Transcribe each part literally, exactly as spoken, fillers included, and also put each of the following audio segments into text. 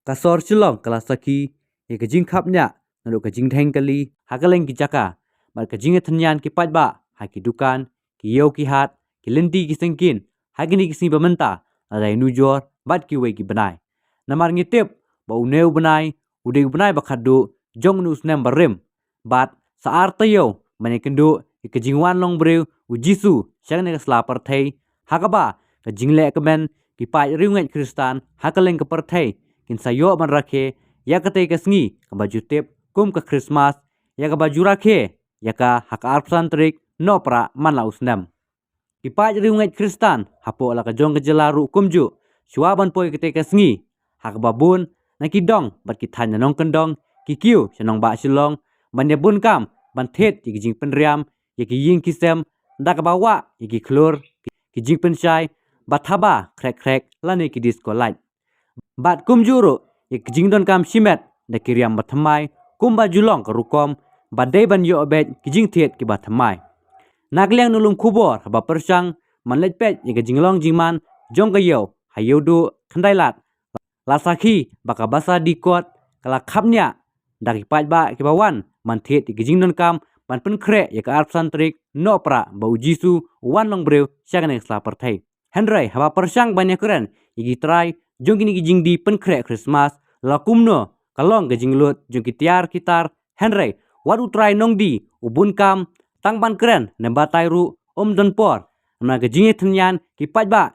Ka sor Shillong ka la sakhi ïa ka jingkhapngiah naduh ka jingdheng kali ha kylleng ki jaka bad ka jingïathynñian ki paidbah ha ki dukan, ki ïew ki hat, ki lynti ki syngkien ha kine ki sngi ba mynta, lada nujor bad kiwei ki bnai. Namar ngi tip ba une u bnai u dei u bnai ba khatduh jong une u snem barim. Bad sa ar taïew ban ïakynduh ïa ka jingwan long briew u Jisu sha kane ka sla pyrthei, ha kaba ka jingleh kmen ki paid riewngeit Khristan ha kylleng ka pyrthei kin sa ïoh ban rakhe ïa katei ka sngi kaba ju tip kum ka Khristmas, ïa kaba ju rakhe ïa ka ha ka arphew san tarik Nohprah man la u snem. Ki paid riewngeit Khristan hapoh la ka jong ka jylla ruh kumjuh, shuwa ban poi katei ka sngi, ha kaba bun na ki dong bad ki thaiñ na nongkyndong ki kiew sha nongbah Shillong ban ïa bun kam ban thied ïa ki jingpynriam ïa ki ïing ki sem, da kaba wah ïa ki khlur, ki jingpynshai ba thaba khrek khrek lane ki disco light. Bad kumjuh ruh ïa ki jingdonkam shimet da ki riam ba thymmai, kumba ju long ka rukom ba dei ban ïoh beit ki jingthied kiba thymmai. Na ka liang na lum khubor haba pyrshang ban leit peit ïa ka jinglong jingman jong ka ïew ha Ïewduh Khyndailad, la sakhi ba ka basa dikot ka la khapngiah da ki paidbah kiba wan ban thied ïa ki jingdonkam ban pynkhreh ïa ka arphew san tarik Nohprah ba u Jisu u wan long briew sha kane ka sla pyrthei. Hynrei haba pyrshang ban ïakren ïa ki trai jong kine ki jingdie pynkhreh Khristmas, la kumno ka long ka jinglut jong ki tiar ki tar, hynrei wat u trai nongdie u bun kam, tang ban kren ne batai ruh um don por. Namar ka jingïathynñian ki paidbah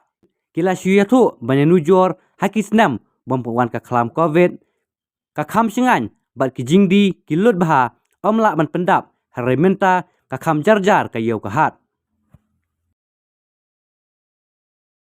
ki la shu ïathuh ban ïanujor ha ki snem bym pat wan ka khlam Covid, ka kham shngaiñ bad ki jingdie ki lut bha, ym lah ban pyndap, hynrei mynta ka kham jar jar ka ïew ka hat.